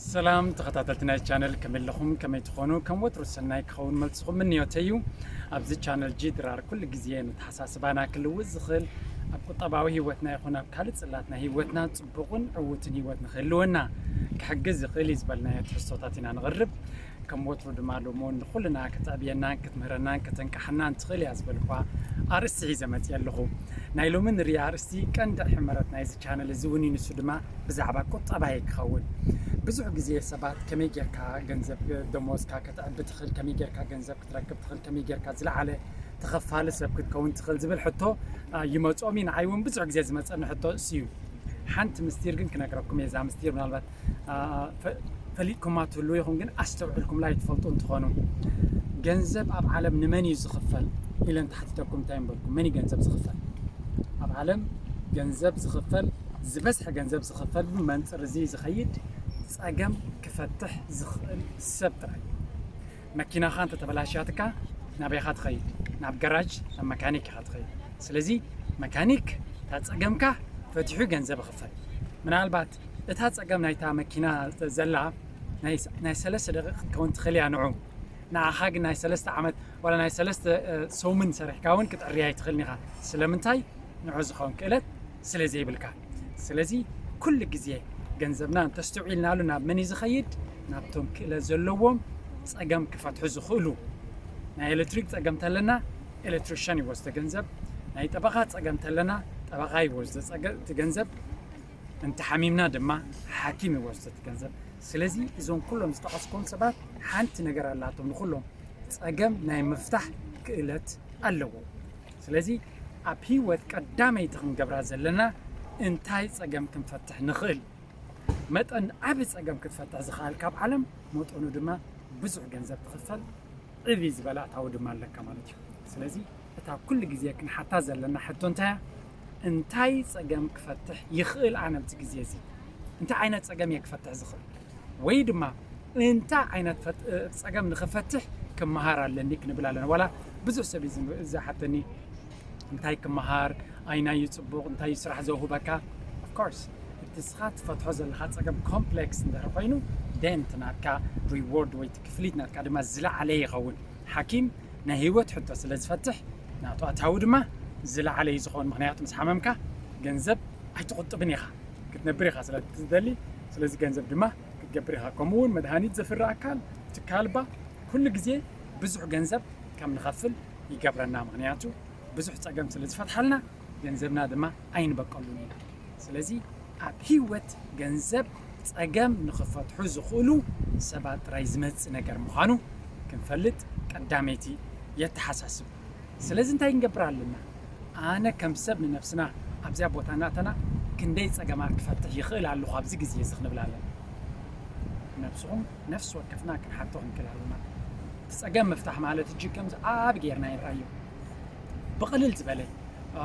ሰላም ተኸታተልቲ ናይ ቻነል፣ ከመይ ኣለኹም? ከመይ ትኾኑ? ከም ወትሩ ሰናይ ክኸውን መልስኹም ምንዮተይ እዩ። ኣብዚ ቻነል ጂ ድራር ኩሉ ግዜ ንተሓሳስባና ክልውጥ ዝኽእል፣ ኣብ ቁጠባዊ ህይወትና ይኹን ኣብ ካልእ ጽላት ናይ ህይወትና ጽቡቕን ዕዉትን ህይወት ንኽህልወና ክሕግዝ ይኽእል እዩ ዝበልናዮ ትሕዝቶታት ኢና ንቕርብ። ከም ወትሩ ድማ ሎሚ እውን ንኹልና ክትዕብየናን ክትምህረናን ከተንቃሓናን ትኽእል እያ ዝበልኳ ኣርእስቲ ሒዘ መፅየ ኣለኹ። ናይ ሎሚ ንሪኣ ኣርእስቲ ቀንዲ ሕመረት ናይዚ ቻነል እዚ እውን እዩ። ንሱ ድማ ብዛዕባ ቁጠባ እዩ ክኸውን። ብዙሕ ግዜ ሰባት ከመይ ጌርካ ገንዘብ ደሞዝካ ከተዕቢ ትኽእል፣ ከመይ ጌርካ ገንዘብ ክትረክብ ትኽእል፣ ከመይ ጌርካ ዝለዓለ ተኸፋሊ ሰብ ክትከውን ትኽእል ዝብል ሕቶ፣ አ፣ ይመፅኦም እዩ። ንዓይ እውን ብዙሕ ግዜ ዝመፀኒ ሕቶ እሱ እዩ። ሓንቲ ምስጢር ግን ክነግረኩም እየ። እዛ ምስጢር ምናልባት፣ አ፣ ፈ-፣ ፈሊጥኩማ ትህልዉ ይኹን ግን ኣስተውዕልኩምላ ኣይትፈልጡ እንትኾኑ፣ ገንዘብ ኣብ ዓለም ንመን እዩ ዝኽፈል ኢለ እንተሓቲተኩም እንታይ ምበልኩም? መን እዩ ገንዘብ ዝኽፈል? ኣብ ዓለም ገንዘብ ዝኽፈል፣ ዝበዝሐ ገንዘብ ዝኽፈል ብመንፅር እዚ ዝኸይድ ፀገም ክፈትሕ ዝኽእል ሰብ ጥራይ። መኪናኻ እንተተበላሽያትካ ናበይ ኢኻ ትኸይድ? ናብ ገራጅ፣ ናብ መካኒክ ኢኻ ትኸይድ። ስለዚ መካኒክ እታ ፀገምካ ፈቲሑ ገንዘብ ይኽፈል። ምናልባት እታ ፀገም ናይታ መኪና ዘላ ናይ፣ ናይ ሰለስተ ደቂቕ ክትከውን ትኽእል እያ ንዑ። ንዓኻ ግን ናይ ሰለስተ ዓመት ዋላ ናይ ሰለስተ፣ እ፣ ሰሙን ሰሪሕካ እውን ክትዕርያ ኣይትኽእልን ኢኻ። ስለምንታይ? ንዑ ዝኸውን ክእለት ስለ ዘይብልካ። ስለዚ ኩሉ ግዜ ገንዘብና እንተስተውዒልናሉ ናብ መን እዩ ዝኸይድ? ናብቶም ክእለት ዘለዎም ፀገም ክፈትሑ ዝኽእሉ። ናይ ኤሌክትሪክ ፀገም ተለና ኤሌክትሪሽን ይወስዶ ገንዘብ፣ ናይ ጠበቓ ፀገም ተለና ጠበቓ ይወስዶ ፀገ-፣ እቲ ገንዘብ፣ እንተሓሚምና ድማ ሓኪም ይወስዶ እቲ ገንዘብ። ስለዚ እዞም ኩሎም ዝጠቐስኩም ሰባት ሓንቲ ነገር ኣላቶም፣ ንኹሎም ፀገም ናይ ምፍታሕ ክእለት ኣለዎም። ስለዚ ኣብ ህይወት ቀዳመይቲ ክንገብራ ዘለና እንታይ ፀገም ክንፈትሕ ንኽእል? መጠን ዓቢ ፀገም ክትፈትሕ ዝኸኣልካ ኣብ ዓለም መጠኑ ድማ ብዙሕ ገንዘብ ትኽፈል፣ ዕብይ ዝበለ ኣታዊ ድማ ኣለካ ማለት እዩ። ስለዚ እታ ኩሉ ግዜ ክንሓታ ዘለና ሕቶ እንታይ እያ? እንታይ ፀገም ክፈትሕ ይኽእል ኣነ ኣብዚ ግዜ እዚ? እንታይ ዓይነት ፀገም እየ ክፈትሕ ዝኽእል? ወይ ድማ እንታይ ዓይነት ፈት-፣ እ፣ ፀገም ንኽፈትሕ ክመሃር ኣለኒ ክንብል ኣለና። ዋላ ብዙሕ ሰብ እዩ ዝም-፣ ዝሓተኒ፣ እንታይ ክመሃር፣ ኣይናይ እዩ ፅቡቕ፣ እንታይ እዩ ስራሕ ዘውህበካ? Of course፣ እቲ ንስኻ ትፈትሖ ዘለኻ ፀገም ኮምፕሌክስ እንድሕር ኮይኑ፣ then እቲ ናትካ ሪዎርድ ወይ እቲ ክፍሊት ናትካ ድማ ዝለዓለ ይኸውን። ሓኪም ናይ ህይወት ሕቶ ስለ ዝፈትሕ፣ ናቱ ኣታዊ ድማ ዝለዓለ እዩ ዝኸውን። ምኽንያቱ ምስ ሓመምካ ገንዘብ ኣይትቑጥብን ኢኻ፣ ክትነብር ኢኻ ስለ ትደሊ። ስለዚ ገንዘብ ድማ ክትገብር ኢኻ። ከምኡ እውን መድሃኒት ዘፍሪ ኣካል፣ ትካል ባ፣ ኩሉ ግዜ ብዙሕ ገንዘብ ከም ንኸፍል ይገብረና። ምኽንያቱ ብዙሕ ፀገም ስለ ዝፈትሓልና፣ ገንዘብና ድማ ኣይንበቀሉን ኢና። ስለዚ ኣብ ህይወት ገንዘብ ፀገም ንኽፈትሑ ዝኽእሉ ሰባት ጥራይ ዝመፅእ ነገር ምዃኑ ክንፈልጥ ቀዳመይቲ የተሓሳስብ። ስለዚ እንታይ ክንገብር ኣለና? ኣነ ከም ሰብ ንነብስና ኣብዚኣ ቦታ እናእተና ክንደይ ፀገማት ክፈትሕ ይኽእል ኣለኹ ኣብዚ ግዜ እዚ ክንብል ኣለና። ነብስኹም፣ ነፍሲ ወከፍና ክንሓቶ ክንክእል ኣለና። እቲ ፀገም ምፍታሕ ማለት እጂ ከምዚ ኣብ ጌርና ይረኣዩ። ብቕልል ዝበለ፣ አ፣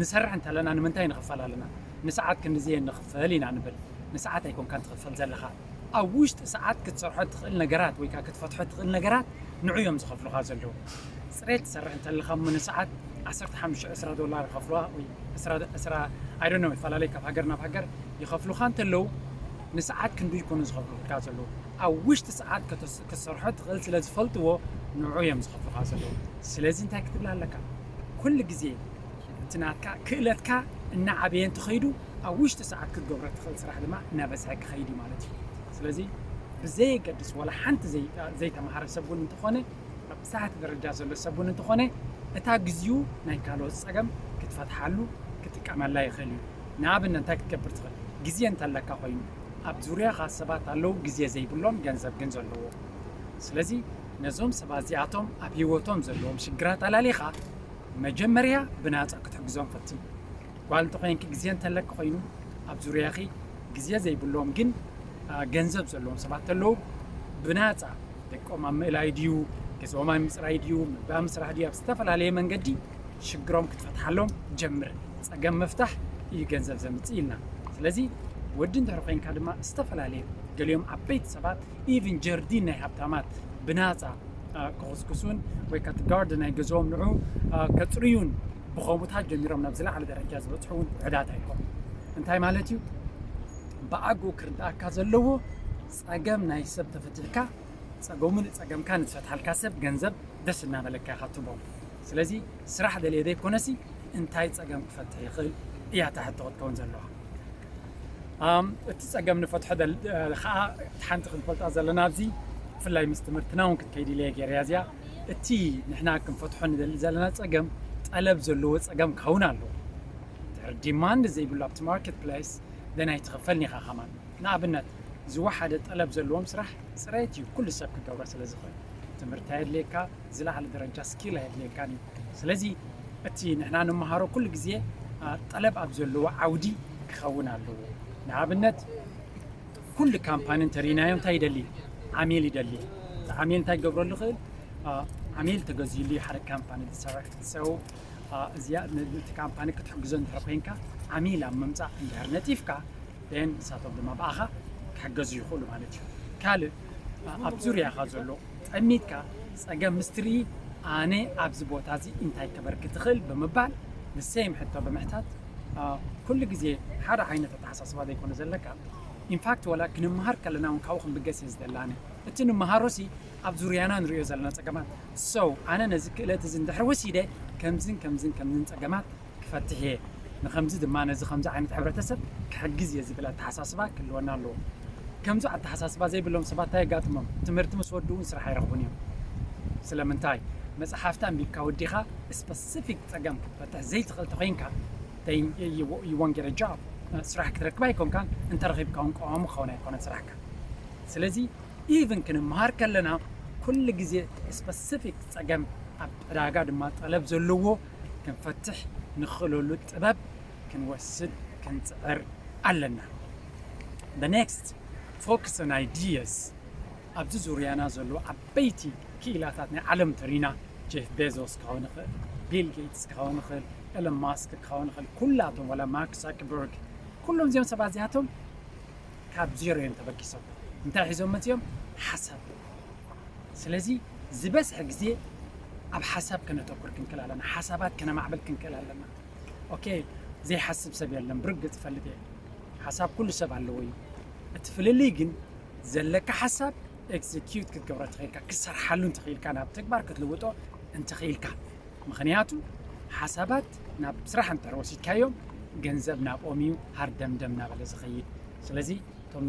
ንሰርሕ እንተለና ንምንታይ ንኽፈል ኣለና? ንሰዓት ክንድዚ ንኽፈል ኢና ንብል። ንሰዓት ኣይኮንካን ትኽፈል ዘለኻ። ኣብ ውሽጢ ሰዓት ክትሰርሖ ትኽእል ነገራት ወይ ከዓ ክትፈትሖ ትኽእል ነገራት ንዑ እዮም ዝኸፍሉኻ ዘለዉ። ፅሬት ትሰርሕ እንተለኻ እሞ ንሰዓት ዓሰርተ ሓሙሽተ ዕስራ ዶላር ይኸፍሉኻ ወይ ዕስራ፣ ዕስራ፣ I don't know፣ ይፈላለዩ ካብ ሃገር ናብ ሃገር ይኸፍሉኻ እንተለዉ ንሰዓት ክንዱ ይኮኑ ዝኸፍሉካ ዘለዉ። ኣብ ውሽጢ ሰዓት ከተስ-፣ ክትሰርሖ ትኽእል ስለ ዝፈልጥዎ ንዑ እዮም ዝኸፍሉኻ ዘለዉ። ስለዚ እንታይ ክትብል ኣለካ? ኩሉ ግዜ እቲ ናትካ ክእለትካ እናዓበየ እንተኸይዱ ኣብ ውሽጢ ሰዓት ክትገብሮ ትኽእል ስራሕ ድማ እናበዝሐ ክኸይድ እዩ ማለት እዩ። ስለዚ ብዘየገድስ ዋላ ሓንቲ ዘይ-፣ ዘይተምሃረ ሰብ እውን እንተኾነ፣ ኣብ ትሕቲ ደረጃ ዘሎ ሰብ እውን እንተኾነ እታ ግዜኡ ናይ ካልኦት ፀገም ክትፈትሓሉ ክጥቀመላ ይኽእል እዩ። ንኣብነት እንታይ ክትገብር ትኽእል? ግዜ እንተለካ ኮይኑ ኣብ ዙርያኻ ሰባት ኣለዉ ግዜ ዘይብሎም ገንዘብ ግን ዘለዎ። ስለዚ ነዞም ሰባት እዚኣቶም ኣብ ህይወቶም ዘለዎም ሽግራት ኣላሊኻ መጀመርያ ብናፃ ክትሕግዞም ፈትን። ጓል እንተኾይንኪ ግዜ እንተለኪ ኮይኑ ኣብ ዙርያኺ ግዜ ዘይብሎም ግን፣ አ፣ ገንዘብ ዘለዎም ሰባት ኣለዉ ብናፃ ደቆም ኣብ ምእላይ ድዩ፣ ገዛኦም ኣብ ምፅራይ ድዩ፣ ምግቢ ኣብ ምስራሕ ድዩ፣ ኣብ ዝተፈላለየ መንገዲ ሽግሮም ክትፈትሓሎም ጀምር። ፀገም ምፍታሕ እዩ ገንዘብ ዘምፅእ ኢልና። ስለዚ ወዲ እንድሕር ኮይንካ ድማ ዝተፈላለየ፣ ገሊኦም ዓበይቲ ሰባት ኢቭን ጀርዲን ናይ ሃብታማት ብናፃ፣ አ፣ ክኹስኩሱን ወይ ከቲ ጋርድ ናይ ገዛኦም ንዑ፣ አ፣ ከፅርዩን ብኸምኡታት ጀሚሮም ናብ ዝለዓለ ደረጃ ዝበፅሑ እውን ውሑዳት ኣይኮኑ። እንታይ ማለት እዩ? ብኣግኡ ክርዳእካ ዘለዎ ጸገም ናይ ሰብ ተፈቲሕካ፣ ጸገሙ ንጸገምካ ንዝፈትሓልካ ሰብ ገንዘብ ደስ እናበለካ ኢኻ ትቦ። ስለዚ ስራሕ ደልየ ዘይኮነሲ እንታይ ጸገም ክፈትሕ ይኽእል እያ እታ ሕቶ ክትከውን ዘለዋ። ኣም፣ እቲ ጸገም ንፈትሖ ደል-፣ እ፣ ኸዓ እቲ ሓንቲ ክንፈልጣ ዘለና ኣብዚ፣ ብፍላይ ምስ ትምህርትና እውን ክትከይድ ኢለ እየ ገይረያ እዚኣ። እቲ ንሕና ክንፈትሖ ንደሊ ዘለና ጸገም ጠለብ ዘለዎ ጸገም ክኸውን ኣለዎ። ድሕሪ ዲማንድ ዘይብሉ ኣብቲ ማርኬት ፕሌስ ደናይ ትኽፈል ኒኻ ከማን። ንኣብነት፣ ዝወሓደ ጠለብ ዘለዎም ስራሕ ጽሬት እዩ፣ ኩሉ ሰብ ክገብሮ ስለ ዝኽእል። ትምህርቲ ኣየድልየካ፣ ዝለዓለ ደረጃ ስኪል ኣየድልየካን እዩ። ስለዚ እቲ ንሕና ንመሃሮ ኩሉ ግዜ፣ አ፣ ጠለብ ኣብ ዘለዎ ዓውዲ ክኸውን ኣለዎ። ንኣብነት፣ ኩሉ ካምፓኒ እንተርኢናዮ እንታይ ይደሊ? ዓሚል ይደሊ። እቲ ዓሚል እንታይ ክገብረሉ ይኽእል? አ፣ ዓሚል ተገዚሉ እዩ ሓደ ካምፓኒ ዝሰርሕ። So፣ አ፣ እዚኣ ን-፣ ነቲ ካምፓኒ ክትሕግዞ እንድሕር ኮይንካ፣ ዓሚል ኣብ ምምጻእ እንድሕር ነጢፍካ፣ then ንሳቶም ድማ ብኣኻ ክሕገዙ ይኽእሉ ማለት እዩ። ካልእ፣ አ፣ ኣብ ዙርያኻ ዘሎ ጠሚትካ ጸገም ምስ ትርኢ፣ ኣነ ኣብዚ ቦታ እዚ እንታይ ከበርክት እኽእል ብምባል፣ the same ሕቶ ብምሕታት፣ አ፣ ኩሉ ግዜ ሓደ ዓይነት ኣተሓሳስባ ዘይኮነ ዘለካ። ኢንፋክት፣ ዋላ ክንመሃር ከለና እውን ካብኡ ክንብገስ እየ ዝደሊ ኣነ። እቲ ንምሃሮሲ ኣብ ዙርያና ንሪኦ ዘለና ጸገማት። So፣ ኣነ ነዚ ክእለት እዚ እንድሕር ወሲደ፣ ከምዝን ከምዝን ከምዝን ጸገማት ክፈትሕ እየ። ንኸምዚ ድማ ነዚ ከምዚ ዓይነት ሕብረተሰብ ክሕግዝ እየ ዝብል ኣተሓሳስባ ክህልወና ኣለዎ። ከምዚ ኣተሓሳስባ ዘይብሎም ሰባት እንታይ የጋጥሞም? ትምህርቲ ምስ ወድኡ እውን ስራሕ ኣይረኽቡን እዮም። ስለምንታይ? መጽሓፍቲ ኣንቢብካ ወዲኻ ስፐሲፊክ ጸገም ክትፈትሕ ዘይትኽእል ተኾይንካ፣ then you, you won't get a job. ስራሕ ክትረክብ ኣይኮንካን፣ እንተረኺብካ እውን ቀዋሚ ክኸውን ኣይኮነን ስራሕካ። ስለዚ ኢቭን ክንመሃር ከለና ኩሉ ግዜ ስፐሲፊክ ጸገም ኣብ ዕዳጋ ድማ ጠለብ ዘለዎ ክንፈትሕ ንኽእለሉ ጥበብ ክንወስድ ክንጽዕር ኣለና። The next, focus on ideas። ኣብዚ ዙርያና ዘሎ ዓበይቲ ክኢላታት ናይ ዓለም ተሪና፣ ጄፍ ቤዞስ ክኸውን ይኽእል፣ ቢል ጌትስ ክኸውን ይኽእል፣ ኤለን ማስክ ክኸውን ይኽእል፣ ኩላቶም፣ ዋላ ማርክ ዛከርበርግ፣ ኩሎም እዚኦም ሰባት እዚኣቶም ካብ ዜሮ እዮም ተበጊሶም። እንታይ ሒዞም መጺኦም? ሓሳብ። ስለዚ ዝበዝሐ ግዜ ኣብ ሓሳብ ከነተኩር ክንክእል ኣለና፣ ሓሳባት ከነማዕብል ክንክእል ኣለና። ኦኬ፣ ዘይሓስብ ሰብ የለን፣ ብርግጽ እፈልጥ እየ። ሓሳብ ኩሉ ሰብ ኣለዎ እዩ። እቲ ፍልልይ ግን ዘለካ ሓሳብ ኤክዚኪዩት ክትገብሮ እንተኽኢልካ፣ ክትሰርሓሉ እንተኽኢልካ፣ ናብ ተግባር ክትልውጦ እንተኽኢልካ። ምኽንያቱ ሓሳባት ናብ ስራሕ እንተር ወሲድካዮም ገንዘብ ናብኦም እዩ ሃርደምደም እናበለ ዝኸይድ። ስለዚ እቶም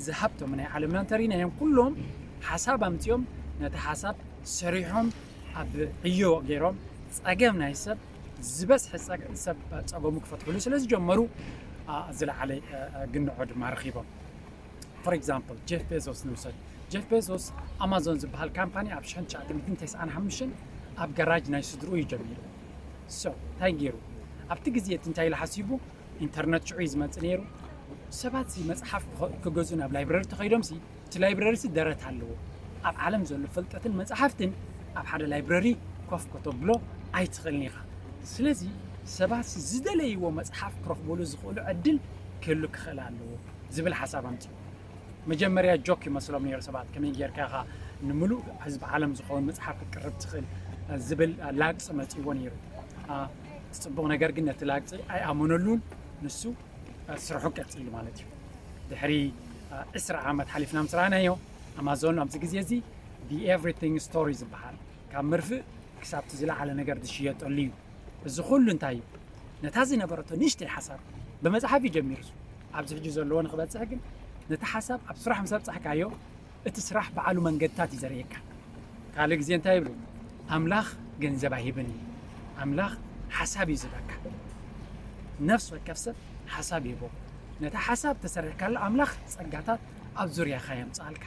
ዝሃብቶም ናይ ዓለምና እንተሪናዮም ኩሎም ሓሳብ ኣምፅኦም ነቲ ሓሳብ ሰሪሖም ኣብ ዕዮ ገይሮም ፀገም ናይ ሰብ ዝበዝሐ ሰብ ፀገሙ ክፈትሕሉ ስለ ዝጀመሩ ዝለዓለ ግንዖ ድማ ረኺቦም። For example ጀፍ ቤዞስ ንውሰድ። ጀፍ ቤዞስ ኣማዞን ዝበሃል ካምፓኒ ኣብ ሽሕን ትሽዓተ ሚእትን ተስዓን ሓሙሽተን ኣብ ጋራጅ ናይ ስድርኡ እዩ ጀሚሩ። So እንታይ ገይሩ ኣብቲ ግዜ እቲ እንታይ ኢሉ ሓሲቡ? ኢንተርነት ሽዑ እዩ ዝመፅእ ነይሩ። ሰባት ሲ መፅሓፍ ክገዙ ናብ ላይብረሪ ተኸይዶም ሲ እቲ ላይብረሪ ሲ ደረት ኣለዎ። ኣብ ዓለም ዘሎ ፍልጠትን መፅሓፍትን ኣብ ሓደ ላይብረሪ ኮፍ ከተብሎ ኣይትኽእልን ኢኻ። ስለዚ ሰባት ሲ ዝደለይዎ መፅሓፍ ክረኽብሉ ዝኽእሉ ዕድል ክህሉ ክኽእል ኣለዎ ዝብል ሓሳብ ኣምፅኡ። መጀመርያ ጆክ ይመስሎም ነይሩ ሰባት፣ ከመይ ጌርካ ኢኻ ንምሉእ ህዝቢ ዓለም ዝኸውን መፅሓፍ ክትቅርብ ትኽእል ዝብል ላግፂ መፂእዎ ነይሩ። እቲ ፅቡቕ ነገር ግን ነቲ ላግፂ ኣይኣመነሉን። ንሱ ስርሑ ቀፂሉ ማለት እዩ። ድሕሪ ዕስራ ዓመት ሓሊፍና ምስ ረኣናዮ ኣማዞን ኣብዚ ግዜ እዚ the everything store ዝበሃል ካብ መርፍእ ክሳብ እቲ ዝለዓለ ነገር ዝሽየጠሉ እዩ። እዚ ኩሉ እንታይ እዩ? ነታ ዝነበረቶ ንእሽተይ ሓሳብ ብመፅሓፍ እዩ ጀሚሩ። ኣብዚ ሕጂ ዘለዎ ንክበፅሕ ግን ነቲ ሓሳብ ኣብ ስራሕ ምስ ኣብፃሕካዮ እቲ ስራሕ ባዕሉ መንገድታት እዩ ዘርእየካ። ካልእ ግዜ እንታይ ይብሉ? ኣምላኽ ገንዘብ ኣይህብን እዩ፣ ኣምላኽ ሓሳብ እዩ ዝህበካ። ነፍሲ ወከፍ ሰብ ሓሳብ ይህቦ። ነቲ ሓሳብ ተሰሪሕካሉ ኣምላኽ ፀጋታት ኣብ ዙርያኻ የምፅኣልካ።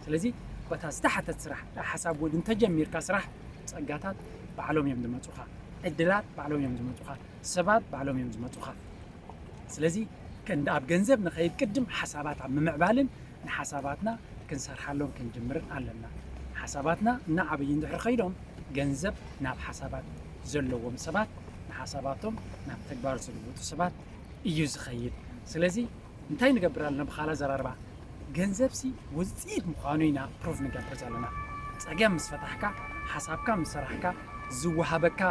ስለዚ በታ ዝተሓተት ስራሕ ሓሳብ እውን እንተጀሚርካ ስራሕ ፀጋታት ባዕሎም እዮም ዝመፁኻ፣ ዕድላት ባዕሎም እዮም ዝመፁኻ፣ ሰባት ባዕሎም እዮም ዝመፁኻ። ስለዚ ክንዲ ኣብ ገንዘብ ንኸይድ ቅድም ሓሳባት ኣብ ምምዕባልን ንሓሳባትና ክንሰርሓሎም ክንጅምርን ኣለና። ሓሳባትና እናዓበዩ እንድሕር ኸይዶም ገንዘብ ናብ ሓሳባት ዘለዎም ሰባት ንሓሳባቶም ናብ ተግባር ዝልውጡ ሰባት እዩ ዝኸይድ። ስለዚ እንታይ ንገብር ኣለና? ብኻላ ዘራርባ ገንዘብሲ ውፅኢት ምዃኑ ኢና ፕሩፍ ንገብር ዘለና። ፀገም ምስ ፈታሕካ፣ ሓሳብካ ምስ ሰራሕካ ዝወሃበካ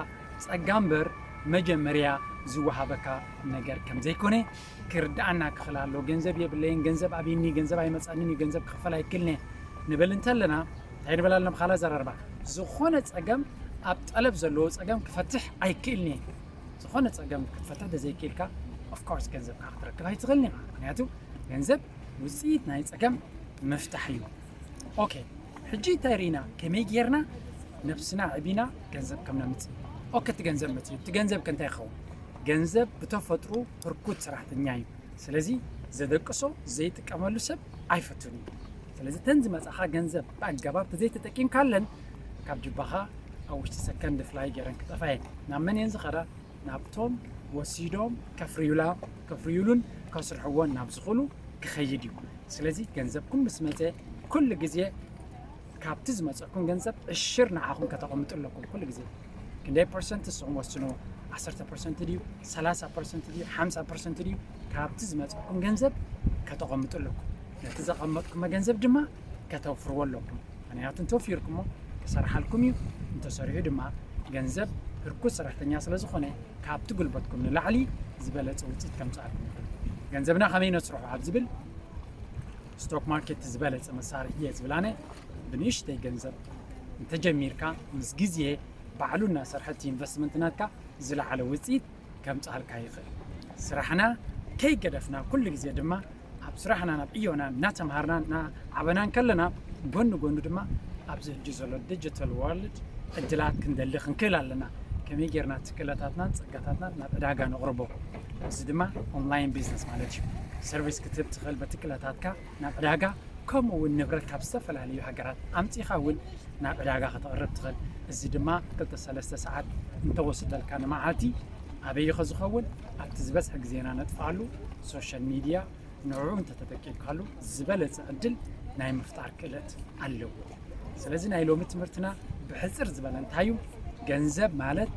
ፀጋ እምበር መጀመርያ ዝወሃበካ ነገር ከም ዘይኮነ ክርድኣና ክኽእል ኣሎ። ገንዘብ የብለይን፣ ገንዘብ ኣብይኒ፣ ገንዘብ ኣይመጻንን እዩ፣ ገንዘብ ክኽፈል ኣይክልነ ንብል እንተለና እንታይ ንበል ኣለና? ብኻላ ዘራርባ ዝኾነ ጸገም ኣብ ጠለብ ዘለዎ ጸገም ክፈትሕ ኣይክእልኒ። ዝኾነ ጸገም ክትፈትሕ ተዘይክእልካ of course ገንዘብካ ክትረክብ ኣይትኽእልኒ። ምክንያቱ ገንዘብ ውጽኢት ናይ ጸገም ምፍታሕ እዩ። ኦኬ፣ ሕጂ እንታይ ርኢና? ከመይ ጌርና ነብስና ዕቢና ገንዘብ ከም ነምጽእ። ኦኬ፣ እቲ ገንዘብ መጽዩ፣ እቲ ገንዘብ ከ እንታይ ይኸውን? ገንዘብ ብተፈጥሩ ህርኩት ሰራሕተኛ እዩ። ስለዚ ዘደቅሶ ዘይጥቀመሉ ሰብ ኣይፈቱን እዩ። ስለዚ እተን ዝመጻኻ ገንዘብ ብኣገባብ ተዘይተጠቂምካለን ካብ ጅባኻ ኣብ ውሽጢ ሰከንድ ፍላይ ገይረን ክጠፋ እየን። ናብ መን እየን ዝኸዳ? ናብቶም ወሲዶም ከፍርዩላ ከፍርዩሉን ከስርሕዎን ናብ ዝኽእሉ ክኸይድ እዩ። ስለዚ ገንዘብኩም ምስ መጸ ኩሉ ግዜ ካብቲ ዝመጸኩም ገንዘብ ዕሽር ንዓኹም ከተቐምጡ ኣለኩም። ኩሉ ግዜ ክንደይ ፐርሰንት ንስኹም ወስኑ። ዓሰርተ ፐርሰንት ድዩ፣ ሰላሳ ፐርሰንት ድዩ፣ ሓምሳ ፐርሰንት ድዩ፣ ካብቲ ዝመጸኩም ገንዘብ ከተቐምጡ ኣለኩም። ነቲ ዘቐመጥኩሞ ገንዘብ ድማ ከተውፍርዎ ኣለኩም። ምክንያቱ እንተወፊርኩሞ ክሰርሓልኩም እዩ። እንተሰሪሑ ድማ ገንዘብ ህርኩት ሰራሕተኛ ስለ ዝኾነ ካብቲ ጉልበትኩም ንላዕሊ ዝበለጸ ውፅኢት ከምፅኣልኩም ይኽእል። ገንዘብና ከመይ ነስርሖ ኣብ ዝብል ስቶክ ማርኬት ዝበለጸ መሳርሒ እየ ዝብል ኣነ። ብንእሽተይ ገንዘብ እንተጀሚርካ ምስ ግዜ ባዕሉ እናሰርሐ እቲ ኢንቨስትመንት ናትካ ዝለዓለ ውፅኢት ከምፅኣልካ ይኽእል። ስራሕና ከይገደፍና ኩሉ ግዜ ድማ ኣብ ስራሕና ናብ ዕዮና እናተምሃርና እናዓበና እንከለና ጎኒ ጎኒ ድማ ኣብዚ ሕጂ ዘሎ ዲጂታል ወርልድ ዕድላት ክንደሊ ክንክእል ኣለና። ከመይ ጌርና እቲ ክእለታትናን ጸጋታትናን ናብ ዕዳጋ ነቕርቦ? እዚ ድማ ኦንላይን ቢዝነስ ማለት እዩ። ሰርቪስ ክትህብ ትኽእል በቲ ክእለታትካ ናብ ዕዳጋ፣ ከምኡ እውን ንብረት ካብ ዝተፈላለዩ ሃገራት ኣምጺኻ እውን ናብ ዕዳጋ ከተቕርብ ትኽእል። እዚ ድማ ክልተ ሰለስተ ሰዓት እንተወስደልካ ንመዓልቲ ኣበይ እዩ ዝኸውን? ኣብቲ ዝበዝሐ ግዜና ነጥፍኣሉ ሶሻል ሚድያ፣ ንዕኡ እንተተጠቂምካሉ ዝበለጸ ዕድል ናይ ምፍጣር ክእለት ኣለዎ። ስለዚ ናይ ሎሚ ትምህርትና ብሕጽር ዝበለ እንታይ እዩ? ገንዘብ ማለት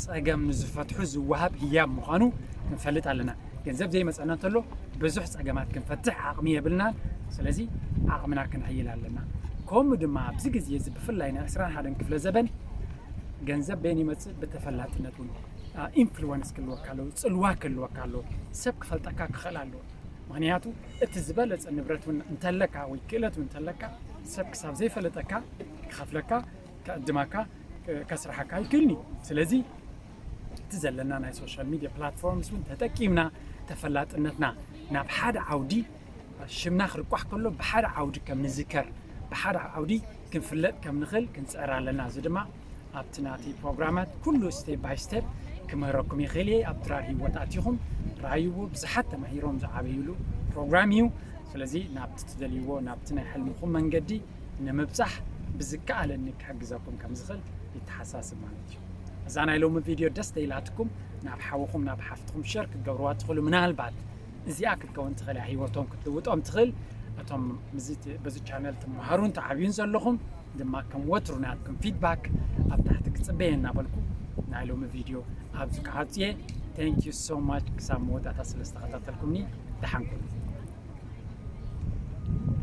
ጸገም ንዝፈትሑ ዝወሃብ ህያብ ምዃኑ ክንፈልጥ ኣለና። ገንዘብ ዘይመጸና እንተሎ ብዙሕ ጸገማት ክንፈትሕ ዓቕሚ የብልናን። ስለዚ ዓቕምና ክነዕይል ኣለና። ከምኡ ድማ ኣብዚ ግዜ እዚ ብፍላይ ናይ ዕስራን ሓደን ክፍለ ዘበን ገንዘብ በየን ይመጽእ? ብተፈላጥነት እውን፣ አ፣ ኢንፍሉወንስ ክህልወካ ኣለዎ፣ ጽልዋ ክህልወካ ኣለዎ፣ ሰብ ክፈልጠካ ክኽእል ኣለዎ። ምኽንያቱ እቲ ዝበለጸ ንብረት እውን እንተለካ ወይ ክእለት እውን እንተለካ ሰብ ክሳብ ዘይፈለጠካ ክኸፍለካ ክዕድማካ ከስርሓካ ኣይክእልን እዩ። ስለዚ እቲ ዘለና ናይ ሶሻል ሚድያ ፕላትፎርምስ እውን ተጠቂምና ተፈላጥነትና ናብ ሓደ ዓውዲ ሽምና ክርቋሕ ከሎ ብሓደ ዓውዲ ከም ንዝከር ብሓደ ዓውዲ ክንፍለጥ ከም ንኽእል ክንፅዕር ኣለና። እዚ ድማ ኣብቲ ናተይ ፕሮግራማት ኩሉ ስቴፕ ባይ ስቴፕ ክምህረኩም ይኽእል እየ። ኣብ ድራር ህይወት ኣቲኹም ረኣይዎ። ብዙሓት ተማሂሮም ዝዓበይሉ ፕሮግራም እዩ። ስለዚ ናብቲ ትደልይዎ ናብቲ ናይ ሕልምኹም መንገዲ ንምብፃሕ ብዝከኣለኒ ክሕግዘኩም ከም ዝኽእል ይተሓሳስብ ማለት እዩ። እዛ ናይ ሎሚ ቪድዮ ደስ ተኢላትኩም ናብ ሓውኹም ናብ ሓፍትኹም ሸር ክትገብርዋ ትኽእሉ። ምናልባት እዚኣ ክትከውን ትኽእል እያ፣ ህይወቶም ክትልውጦም ትኽእል። እቶም ምስዚ በዚ ቻነል ትመሃሩን ትዓብዩን ዘለኹም ድማ ከም ወትሩ ናትኩም ፊድባክ ኣብ ታሕቲ ክጽበየ እናበልኩ ናይ ሎሚ ቪድዮ ኣብዚ ክዓጽየ። Thank you so much ክሳብ መወዳእታ ስለ ዝተኸታተልኩምኒ። ደሓን ኩኑ።